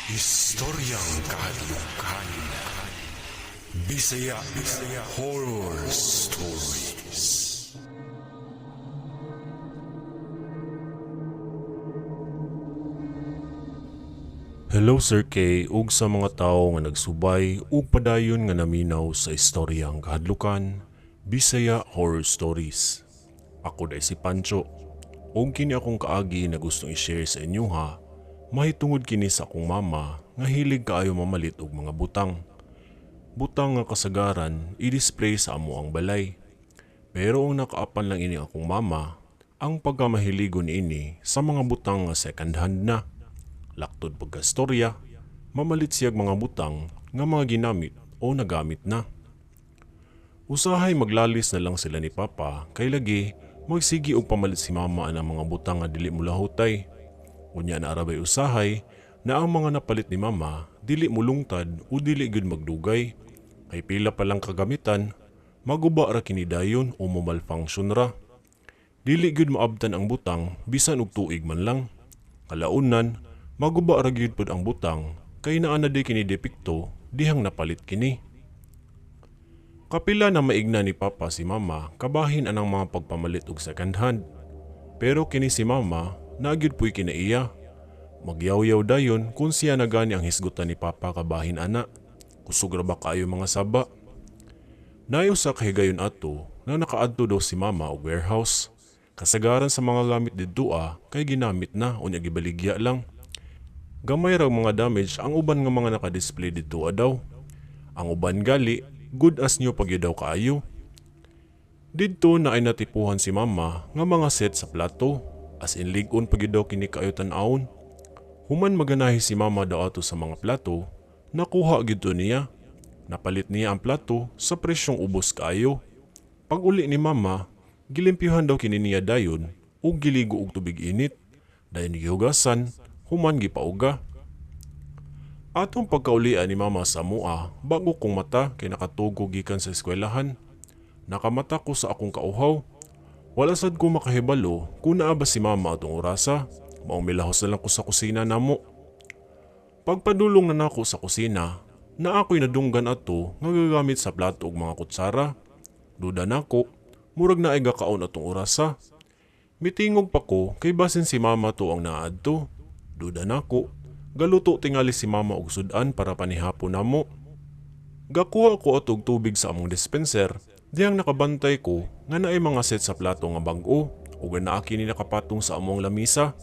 Istoryang Kahadlukan. Bisaya Bisaya Horror Stories. Hello, Sir K, ug sa mga tawo nga nagsubay ug padayon nga naminaw sa Istoryang Kahadlukan Bisaya Horror Stories. Ako day si Pancho. Ug kini akong kaagi na gustong i-share sa inyo ha, mahitungod kini sa akong mama nga hilig kaayo mamalit og mga butang. Butang nga kasagaran i-display sa amo ang balay. Pero ang nakaapan lang ini akong mama, ang pagkamahiligon ini sa mga butang nga second hand na. Laktod pagkastorya, mamalit siyag mga butang nga mga ginamit o nagamit na. Usahay maglalis na lang sila ni Papa kay lagi magsigi og pamalit si Mama ang mga butang nga dili mulahutay. Unya na arabay usahay na ang mga napalit ni Mama dili mulungtad o dili gyud magdugay. Kay pila pa lang kagamitan, maguba ra kini dayon o mo malfunction ra. Dili gyud maabtan ang butang bisan og tuig man lang. Kalaunan, maguba ra gyud pud ang butang kay naa na di kini depekto dihang napalit kini. Kapila na maigna ni Papa si Mama kabahin anang mga pagpamalit og second hand. Pero kini si Mama nagyud puy kinaiya. Magyawyaw dayon kung siya na gani ang hisgutan ni Papa kabahin ana. Kusog ra ba kaayo mga saba? Nayo sa kahigayon ato na nakaadto daw si Mama og warehouse. Kasagaran sa mga gamit didto kay ginamit na unya gibaligya lang. Gamay ra mga damage ang uban nga mga naka-display didto daw. Ang uban gali good as new pag daw kaayo. Didto na ay natipuhan si Mama nga mga set sa plato, as in lig-on pag daw kini kaayo tan-awon. Human maganahi si Mama daw ato sa mga plato, nakuha gyud to niya. Napalit niya ang plato sa presyong ubos kaayo. Pag uli ni Mama, gilimpyuhan daw kini niya dayon ug giligo og tubig init. Dayon gihugasan, human gipauga. Atong pagkaulian ni Mama sa mua, bago kong mata kay nakatugo gikan sa eskwelahan. Nakamata ko sa akong kauhaw. Wala sad ko makahibalo kung naa ba si Mama atong orasa. Maong milahos na lang ko sa kusina namo. Pagpadulong na nako sa kusina, na ako'y nadunggan ato nga gagamit sa plato ug mga kutsara. Duda nako, murag naay gakaon atong orasa. Mitingog pa ko kay basin si Mama to ang naadto. Duda nako, galuto tingali si Mama og sudan para panihapon namo. Gakuha ko atog tubig sa among dispenser, dihang nakabantay ko nga naay mga set sa plato nga bag-o ug naa kini nakapatong sa among lamisa.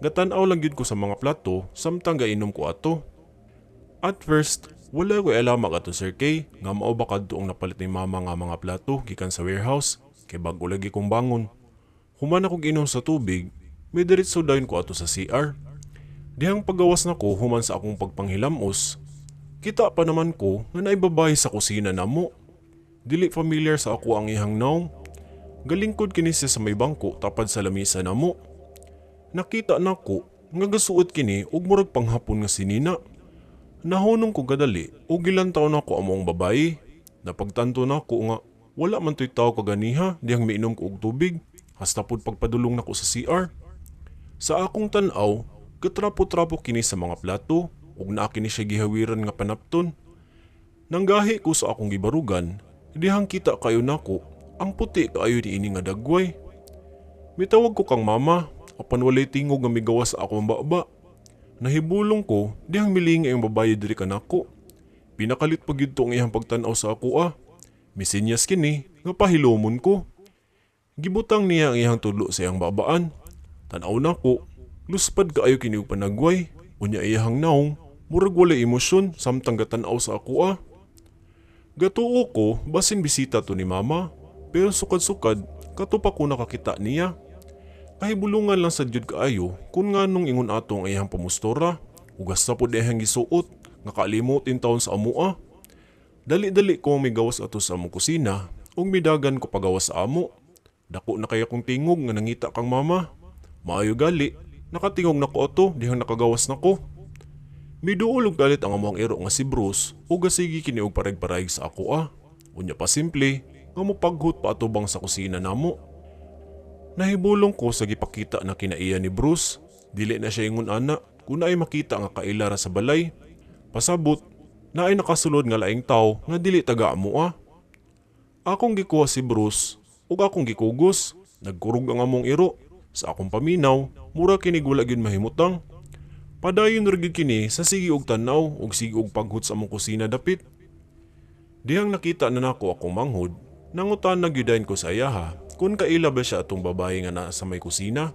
Gatan-aw lang gyud ko sa mga plato samtang gainom ko ato. At first, wala ko alam ato, Sir K, nga mao ba kadto ang napalit ni Mama nga mga plato gikan sa warehouse kay bag-o lagi kong bangon. Human ako ginom sa tubig, may diretso dayon ko ato sa CR. Dihang paggawas nako human sa akong pagpanghilamos, kita pa naman ko nga naay babae sa kusina namo. Dili familiar sa ako ang iyang nawong. Galingkod kini siya sa may bangko tapad sa lamisa namo. Nakita nako nga gasuot kini og murag panghapon nga sinina. Nahunong ko kadali ug gilantaw nako among babae. Napagtanto nako nga wala man to'y tao kaganiha dihang miinom ko og tubig. Hasta pud pagpadulong nako sa CR. Sa akong tan-aw, gatrapo-trapo kini sa mga plato ug naa kini siya gihawiran nga panapton. Nanggahi ko sa akong gibarugan, dihang kita kayo nako ang puti kaayo niini nga dagway. Mitawag ko kang Mama, apan walay tingog nga migawas sa akong baba. Nahibulong ko dihang milingi ang babaye diri kanako. Pinakalit pa gyud to ang iyang pagtan-aw sa ako ah. Misinyas kini nga pahilomon ko. Gibutang niya ang iyang tudlo sa iyang babaan. Tan-aw nako, luspad kaayo kini og panagway. Unya iyang naong, murag walay emosyon samtang gatan-aw sa ako ah. Gatuo ko basin bisita to ni Mama, pero sukad-sukad kato pa ko nakakita niya. Kahibulungan lang sa jud kaayo kung nganong ingon ato ang iyang pamustora, ugas na pod iyang gisuot nga kalimot in taon sa amoa. Dali-dali ko migawas ato sa among kusina ug midagan ko pagawas sa amo. Dako na kaya kong tingog nga nangita kang Mama. Maayo gali, nakatingog na ko ato dihang nakagawas na ko. Miduol og galit ang among iro nga si Bruce ug gasigi kini og pareg-pareg sa ako ah. Unya pa simple nga mopaghut pa atubang sa kusina namo. Nahibulong ko sa gipakita na kinaiya ni Bruce. Dili na siya ingon ana. kung naay makita nga kaila ra sa balay. Pasabot, naay nakasulod nga laing tawo nga dili taga amoa. Akong gikuha si Bruce ug akong gikugos. Nagkurog ang among iro. Sa akong paminaw, mura kini wala gyud mahimutang. Padayon ra gyud kini sa sige og tan-aw ug sige og paghut sa among kusina dapit. Dihang nakita na nako akong manghod, nangutana gyud dayon ko sa iyaha kung kaila ba siya atong babae nga naa sa may kusina.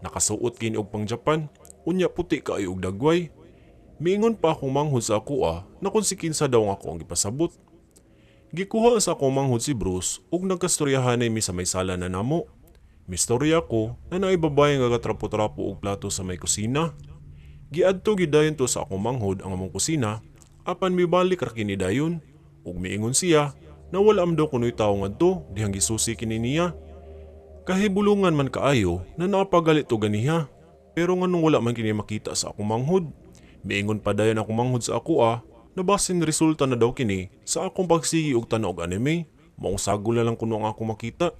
Nakasuot kini og pang Japan, unya puti kaayo og dagway. Miingon pa akong manghod sa akoa na kung si kinsa daw ang ako ang gipasabot. Gikuha sa akong manghod si Bruce ug nagkastoryahanay mi sa may sala na namo. Mistorya ko na naay babae nga gatrapo-trapo og plato sa may kusina. Giadto gyud dayon to sa akong manghod ang among kusina apan mibalik ra kini dayon ug miingon siya na wala am daw kuno'y tawo ngadto dihang gisusi kini niya. Kahibulungan man kaayo na napagali to ganiha, pero nganong wala man kini makita sa akong manghod. Miingon pa dayon akong manghod sa akoa na basin resulta na daw kini sa akong pagsigi og tan-aw og anime, maong sagol na lang kuno ang akong makita.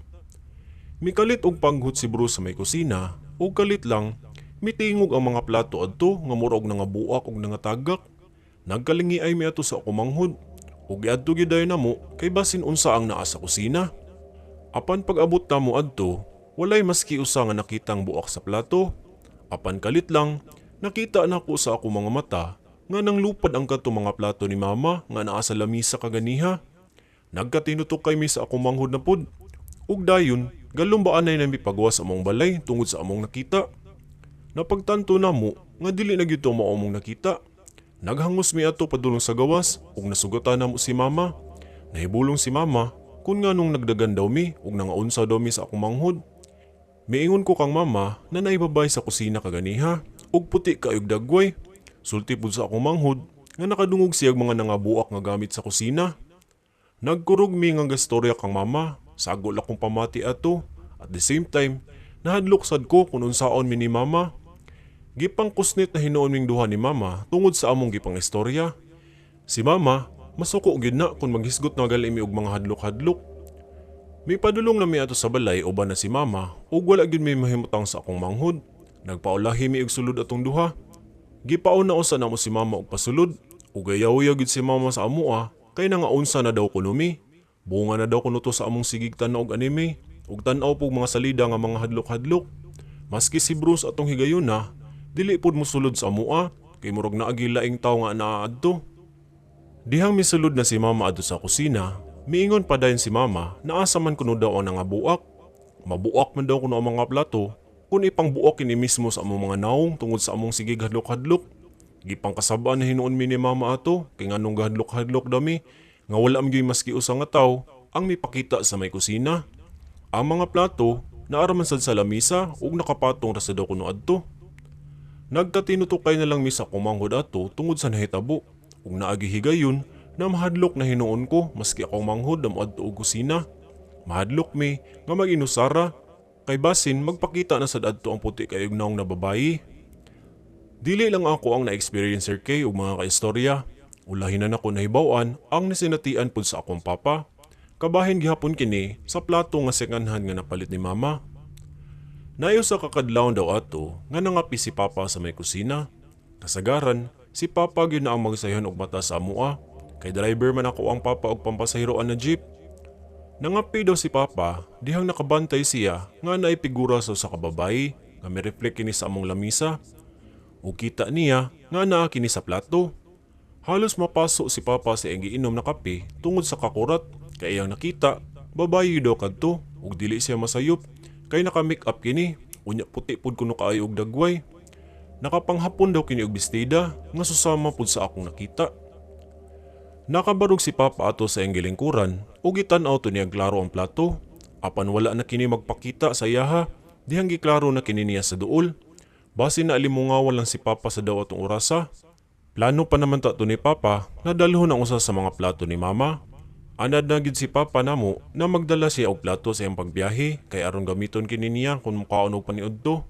Mikalit og paghut si Bruce sa may kusina ug kalit lang mitingog ang mga plato adto nga mura og nangabuak og nangatagak. Nagkalingi ay mi ato sa akong manghod ug giadto gyud dayon namo kay basin unsa ang naa sa kusina. Apan pag-abot namo adto, walay maski usa nga nakitang buak sa plato. Apan kalit lang, nakita nako sa akong mga mata nga nang lupad ang kadto mga plato ni Mama nga naa sa lamisa kaganiha. Nagkatinutok kay mi sa akong manghod na pud. Ug dayon, galumbaanay na mi pagawas sa among balay tungod sa among nakita. Napagtanto namo nga dili na gyud to mao among nakita. Naghangos mi ato padulong sa gawas ug nasugatan namo si Mama. Nahibulong si Mama kung nganong nagdagan daw mi ug nangaunsa daw mi sa akong manghod. Miingon ko kang Mama na naay babaye sa kusina kaganiha ug puti kaayog dagway. Sulti pud sa akong manghod nga nakadungog siyag mga nangabuak nga gamit sa kusina. Nagkurog mi nga gastorya kang Mama, sagol akong pamati ato. At the same time, nahadlok sad ko kung unsaon mi ni Mama. Gipangkusnit na hinuon ming duha ni Mama tungod sa among gipang istorya. Si Mama, masuko gyud na kung maghisgot na gali mi og mga hadlok-hadlok. Mipadulong na mi ato sa balay uban na si Mama ug wala gyud mi mahimutang sa akong manghod. Nagpaulahi mi og sulod atong duha. Gipauna usa namo si Mama og pasulod ug gayaw-yaw gyud si Mama sa amoa kay nangaunsa na daw kuno mi. Bunga na daw kuno to sa among sigig tan-aw og anime ug tan-aw pug mga salida nga mga hadlok-hadlok. Maski si Bruce atong higayuna, dili pud mosulod sa amoa kay murag naagi laing tawo nga naa adto. Dihang misulod na si Mama adto sa kusina, miingon pa dayon si Mama na asa man kuno daw ang nangabuak. Mabuak man daw kuno ang mga plato kung ipangbuak kini mismo sa among mga nawong tungod sa among sigig hadlok-hadlok. Gipangkasab-an na hinuon mi ni Mama ato kay nganong gahadlok-hadlok dami nga wala man gyud maski usa nga tawo ang mipakita sa may kusina. Ang mga plato naa ra man sad sa lamisa ug nakapatong ra sa daw kuno adto. Nagkatinutukay na lang mi sa akong manghod ato tungod sa nahitabo ug naagi higayon na mahadlok na hinuon ko maski akong manghod na moadto og kusina. Mahadlok mi nga mag-inusara kay basin magpakita na sad adto ang puti kayog nawong na babayi. Dili lang ako ang na-experience, Sir K, ug mga kaistorya. Ulahin na nako nahibaw-an ang nasinatian pud sa akong papa. Kabahin gihapon kini sa plato nga second hand nga napalit ni Mama. Naay usa ka kadlawon daw ato nga nangapi si Papa sa may kusina. Kasagaran, si Papa gyud na ang magsayhan og mata sa amoa kay driver man ako ang papa og pampasahiroan na jeep. Nangapi daw si Papa dihang nakabantay siya nga naay figura sa usa ka babayi nga mi-reflect kini sa among lamisa. Ug kita niya nga naa kini sa plato. Halos mapaso si Papa sa iyang giinom na kape tungod sa kakurat kay iyang nakita babayi daw kadto ug dili siya masayop kay naka-make up kini, unya puti pud kuno kaayo og dagway. Nakapanghapon daw kini og bestida nga susama pud sa akong nakita. Nakabarog si Papa ato sa iyang gilingkuran ug gitan-aw to niya klaro ang plato. Apan wala na kini magpakita sa iyaha dihang giklaro na kini niya sa duol. Basin naalimungawan lang si Papa sa daw atong orasa. Plano pa naman ta to ni Papa na dalhon ang usa sa mga plato ni Mama. Anad na gid si Papa namo na magdala siya og plato sa iyang pagbiyahe kay aron gamiton kini niya kung mukaon og paniudto.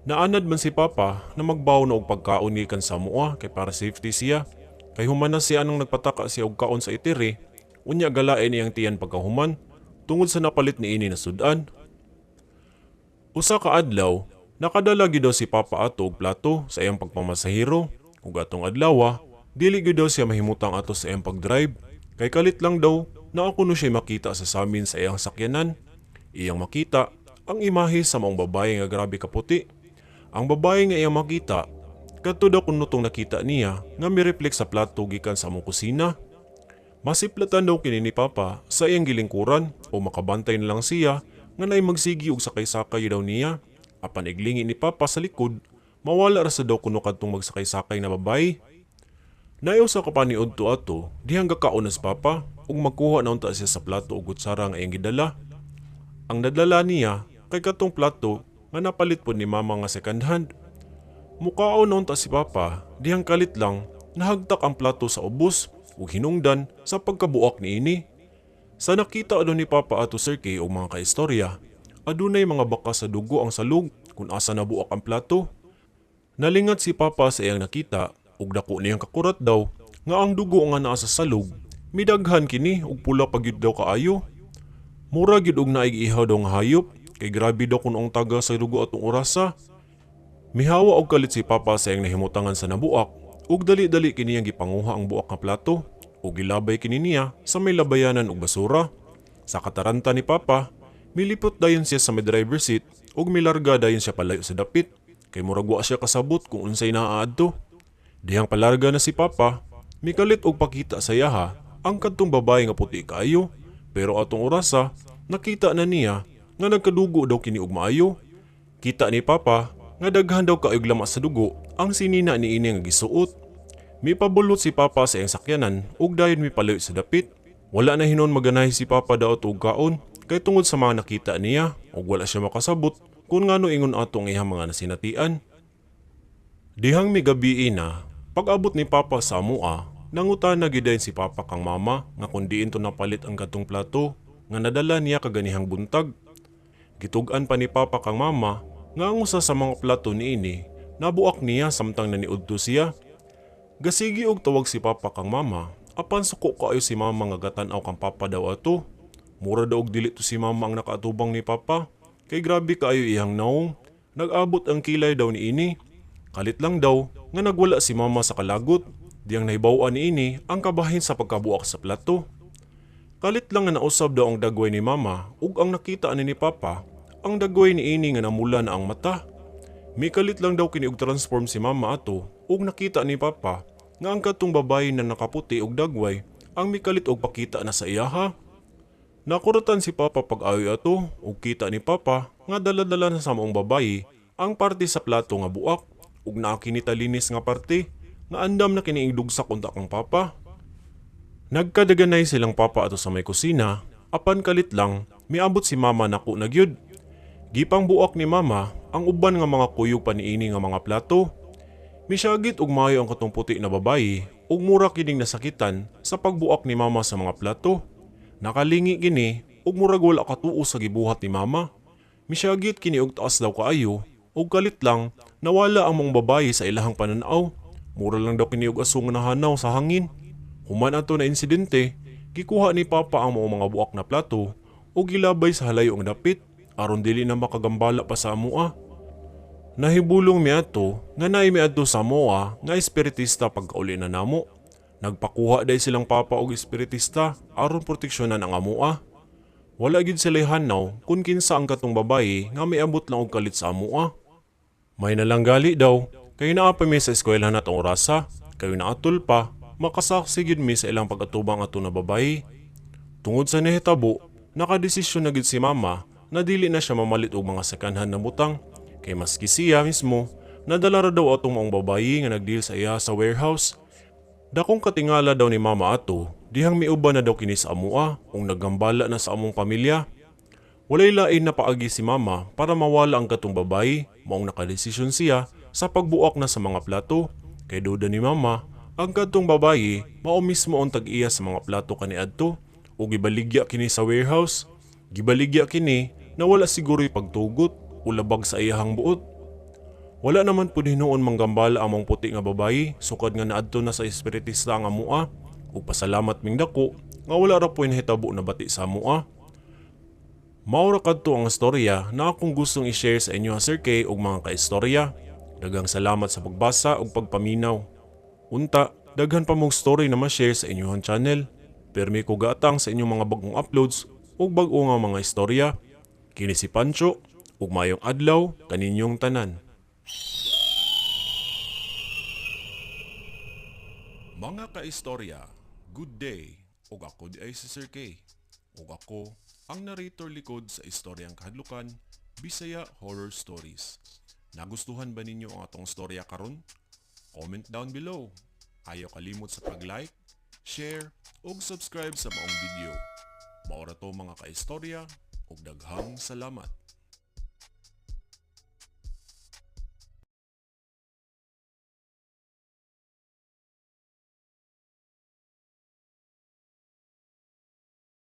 Naanad man si Papa na magbaon og pagkaon gikan sa amoa kay para safety siya. Kay human na siya nang nagpataka siya og kaon sa itiri, unya galain iyang tiyan pagkahuman tungod sa napalit niini na sudan. Usa ka adlaw, Nakadala gyud daw si Papa ato og plato sa iyang pagpamasahero ug atong adlaw dili gyud daw siya mahimutang ato sa iyang pag-drive kay kalit lang daw na ako no siya makita sa samin sa iyang sakyanan. Iyang makita ang imahe sa maong babae nga grabe kaputi. Ang babae nga iyang makita kadto daw kuno tong nakita niya nga mi-reflect sa plato gikan sa among kusina. Masiplatan daw kini ni Papa sa iyang gilingkuran o makabantay na lang siya nga naay magsigi og sakay-sakay daw niya. Apan iglingi ni Papa sa likod, mawala ra sa daw kuno kadtong magsakay-sakay na babae. Naay usa ka paniudto ato, dihang gakaon na si Papa ug magkuha na unta siya sa plato ug kutsara nga iyang gidala. Ang nadala niya kay katong plato nga napalit pod ni Mama nga second hand. Mukaon na unta si Papa, dihang kalit lang nahagtak ang plato sa ubos ug hinungdan sa pagkabuak niini. Sa nakita daw ni Papa ato, Sir K og mga kaistorya, adunay mga bakas sa dugo ang salog kung asa nabuak ang plato. Nalingat si Papa sa iyang nakita ug dako niyang kakurat daw nga ang dugo nga naa sa salog midaghan kini ug pula pa gyud daw kaayo. Mura gyud og naay giihaw daw nga hayop kay grabe daw kuno ang taga sa dugo atong orasa. Mihawa og kalit si Papa sa iyang nahimutangan sa nabuak ug dali-dali kini iyang gipanguha ang buak nga plato ug gilabay kini niya sa may labayanan og basura. Sa kataranta ni Papa, milipot dayon siya sa may driver seat ug milarga dayon siya palayo sa dapit kay murag wa siya kasabot kung unsay naa adto. Dihang palarga na si Papa, mikalit og pakita sa iyaha ang kadtong babae nga puti kaayo, pero atong orasa nakita na niya nga nagkadugo daw kini og maayo. Kita ni Papa nga daghan daw kaayog lama sa dugo ang sinina niini nga gisuot. Mipabulot si Papa sa iyang sakyanan ug dayon mipalayo sa dapit. Wala na hinuon maganahi si Papa daw og kaon kay tungod sa mga nakita niya ug wala siya makasabot kung ngano ingon ato ang iyang mga nasinatian. Dihang migabii na, pag-abot ni Papa sa amua, nangutana gyud dayon si Papa kang Mama nga kung diin to napalit ang katong plato nga nadala niya kaganihang buntag. Gitug-an pa ni Papa kang Mama nga ang usa sa mga plato niini nabuak niya samtang naniudto siya. Gasigi og tawag si Papa kang Mama, apan suko kaayo si Mama nga gatan-aw kang Papa daw ato. Mura daw og dili to si Mama ang nakaatubang ni Papa kay grabe kaayo iyang naong. Nag-abot ang kilay daw niini. Kalit lang daw nga nagwala si Mama sa kalagot. Diyang nahibaw-an niini ang kabahin sa pagkabuak sa plato. Kalit lang nga nausab daw ang dagway ni Mama ug ang nakita ani ni Papa, ang dagway niini nga namula na ang mata. Mikalit lang daw kini og transform si Mama ato ug nakita ni Papa nga ang katong babae na nakaputi og dagway ang mikalit og pakita na sa iyaha. Nakuratan si Papa pag-ayo ato ug kita ni Papa nga dala-dala na sa maong babae ang parte sa plato nga buak ug naa kini talinis nga parte nga andam na kini idugsak unta kang Papa. Nagkadaganay silang Papa ato sa may kusina, apan kalit lang miabot si Mama nako na gyud. Gipang buak ni Mama ang uban nga mga kuyog pa niini nga mga plato. Misyagit og maayo ang katong puti na babayi ug mura kining nasakitan sa pagbuak ni Mama sa mga plato. Nakalingi kini ug murag wala katuo sa gibuhat ni Mama. Misyagit kini og taas daw kaayo ug kalit lang nawala ang maong babayi sa ilahang pananaw. Mura lang daw kini og aso nga nahanaw sa hangin. Human ato na insidente, gikuha ni Papa ang maong mga buak na plato ug gilabay sa halayo ang dapit aron dili na makagambala pa sa amoa. Nahibulong mi ato nga naay miadto sa amoa nga espiritista pagkauli na namo. Nagpakuha day silang Papa og espiritista aron proteksyonan ang amoa. Wala gyud sila hanaw kung kinsa ang katong babayi nga miabot lang og kalit sa amoa. May nalanggali daw kay naa pa mi sa eskwelahan atong orasa, kayo naatol pa, makasaksi gyud mi sa ilang pag-atubang ato na babayi. Tungod sa nahitabo, nakadesisyon na gyud si Mama na dili na siya mamalit og mga secondhand na butang kay maski siya mismo nadala ra daw atong maong babayi nga nagdeal sa iya sa warehouse. Dakong katingala daw ni Mama ato, dihang miuban na daw kini sa amoa ug naggambala na sa among pamilya. Walay lain na paagi si Mama para mawala ang katong babayi, maong nakadesisyon siya sa pagbuak na sa mga plato. Kay duda ni Mama, ang katong babayi mao mismo ang tag-iya sa mga plato kaniadto ug gibaligya kini sa warehouse. Gibaligya kini na wala siguro'y pagtugot o labag sa iyahang buot. Wala naman pud hinuon manggambala ang maong puti nga babayi sukad nga naadto na sa espiritista ang amoa ug pasalamat ming dako nga wala ra po'y nahitabo na bati sa amoa. Mao ra kadto ang istorya na akong gustong i-share sa inyo, Sir K, ug mga kaistorya. Daghang salamat sa pagbasa ug pagpaminaw. Unta, daghan pa mong story na ma-share sa inyong channel. Permi ko gaatang sa inyong mga bagong uploads ug bag-o nga mga istorya. Kini si Pancho ug maayong adlaw kaninyong tanan. Mga kaistorya, good day. Ug ako diay si Sir K. Ug ako ang narrator likod sa istoryang kahadlukan, Bisaya Horror Stories. Nagustuhan ba ninyo ang atong istorya karon? Comment down below. Ayaw kalimot sa pag-like, share, ug subscribe sa maong video. Mao ra to, mga kaistorya, ug daghang salamat.